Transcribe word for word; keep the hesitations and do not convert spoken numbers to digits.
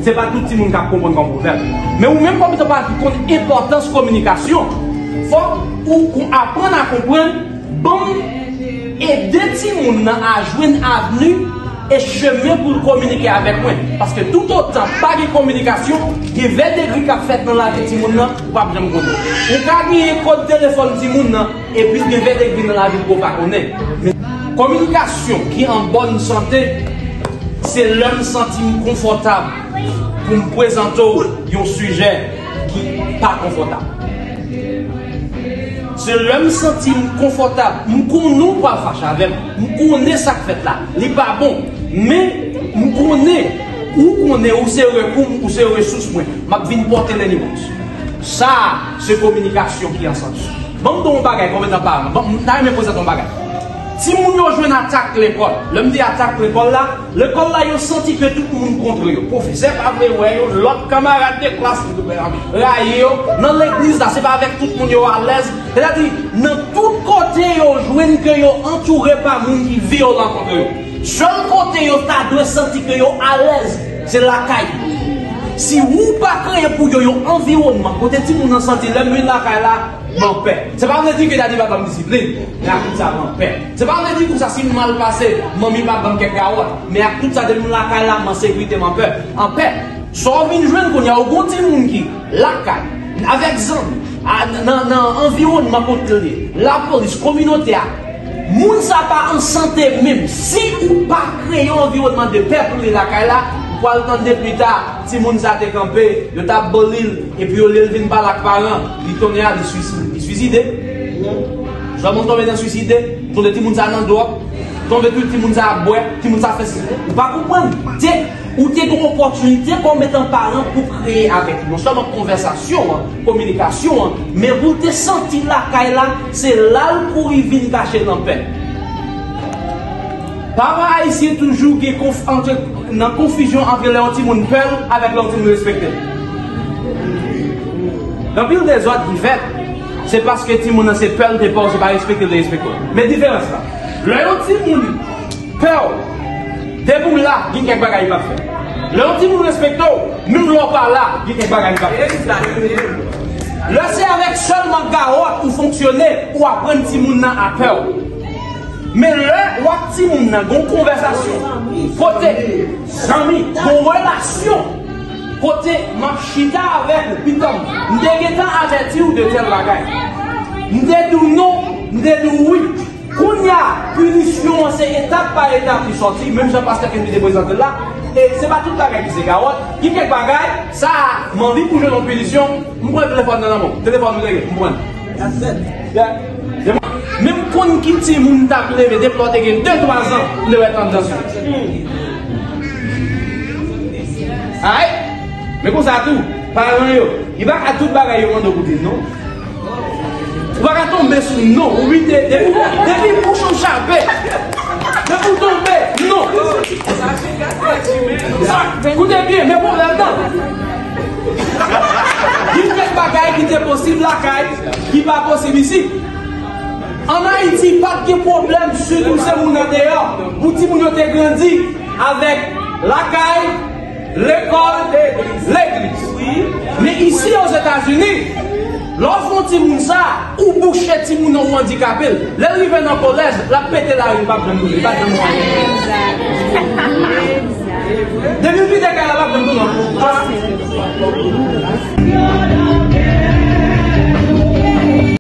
Se pa tout timoun k ap konprann kòm pwovèb. Men ou menm kòm etan paran ki konn enpòtans kominikasyon, fòk ou kon-, aprann a konprann, ban m ede timoun nan a jwenn avni e chemen pou l kominike avèk mwen. Paske toutotan pa gen kominikasyon, gen vèdegri k ap fèt nan lavi timoun nan, ou p ap janm konnen. Ou ka genyen kòd telefòn timoun nan, epi gen vèdegri nan lavi l ke w pa konnen. Men kominikasyon ki an bòn sante, se lè m santi m konfòtab pou m prezante w yon sijè ki pa konfòtab. Se lè m santi m konfòtab, m konnen w pral fache avè m, m konnen sa k fèt la, li pa bon, men m konnen, ou konnen ou se rekou m, ou se resous mwen, m ap vin pòte lè li bon. Sa a, se kominikasyon ki an sante. Ban m di w yon bagay, kòm etan paran, ban m, m ta renmen prezante yon bagay. Timoun yo jwenn atak lekòl. Lè m di atak lekòl la, lekòl la, yo santi ke tout moun kontre yo. Pwofesè pa vle wè yo, lòt kanmarad de klas rayi yo. Nan legliz la, se pa avèk tout moun yo alèz. Sètadi, nan tout kote yo jwenn ke yo antoure pa moun ki vyolan kontre yo. Sèl kote yo ta dwe santi ke yo alèz, se lakay. Si ou pa kreye pou yo yon anviwònman kote timoun nan santi lè m vin lakay la, m anpè. Se pa vle di ke dadi pa ban m disiplin, men ak tout sa m anpè. Se pa vle di konsa si m mal pase, manmi pa ban m kèk gawòt, men ak tout sa depi m lakay la, m an sekirite, m anpè. Anpè. Sa w vin jwenn kounye a, ou gon timoun ki lakay, avèk zanmi, a, nan, nan anviwònman kote l ye, lapolis, kominote a, moun sa pa an sante menm. Si ou pa kreye yon anviwònman de pè pou li lakay la, ou pral tande pita, timoun sa te kanpe, yo t ap boli l, epi olye l vin pale ak paran, li tounen a li swisi-, li swiside. Sòlman tonbe nan swiside, tonbe timoun sa nan dwòg, tonbe tou timoun sa ap bwè, timoun sa fè si. Ou pa konprann. Te, ou te gen opòtinite kòm etan paran pou kreye avèk li. Non sèlman konvèsasyon an, kominikasyon an, men pou l te santi lakay la, se la l kouri vin kache nan pè. Papa ayisyen toujou gen konf-, antre, nan konfizyon antre lè yon timoun pè l avèk lè yon timoun respekte l. Gen anpil dezòd ki fèt, se paske timoun nan se pè l te pè w, se pa respekte l te respekte w. Men diferans la, lè yon timoun pè w, depi w la, gen kèk bagay li p ap fè. Lè yon timoun respekte w, menm lè w pa la, gen kèk bagay li p ap fè. Lè se avèk sèlman gawòt ou fonksyone, ou aprann timoun nan a pè w. Men lè w ak timoun nan gon konvèsasyon, kote zanmi, gon relasyon, kote m ap chita avèk ou, pitit, m te gentan avèti w de tèl bagay. M te di w non, m te di w wi. Kounye a, pinisyon an se etap pa etap li sòti, menm jan pastè Kendy te prezante l la, e se pa tout bagay ki se gawòt, gen kèk bagay, sa a, m anvi pou jwenn yon pinisyon, m pran telefòn nan nan men w, telefòn ou te gen, m pran l. Ya. Ya. Men m konn ki timoun t ap leve depi lè w te gen de twa zan, m te wè tandans ou. Ay, men konsa tou, paran yo, li pa ka tout bagay yo mande w pou di l non. Ou pa ka tonbe sou non, ou vide, depi, depi bouch ou chape, depi w tonbe, non. Sa, koute byen, men pwoblèm nan. Gen kèk bagay ki te posib lakay, ki pa posib isit. Ann Ayiti, pa t gen pwoblèm, sitou se moun andeyò. Pou timoun yo te grandi avèk lakay, lekòl, legliz. Men isi Ozetazini, lè w fè yon timoun sa, ou bouche timoun nan, ou andikape l. Lè l rive nan kolèj, l ap pete lari, li p ap janm tounen, li p ap janm tounen. Depi l kite kay la, l ap janm tounen.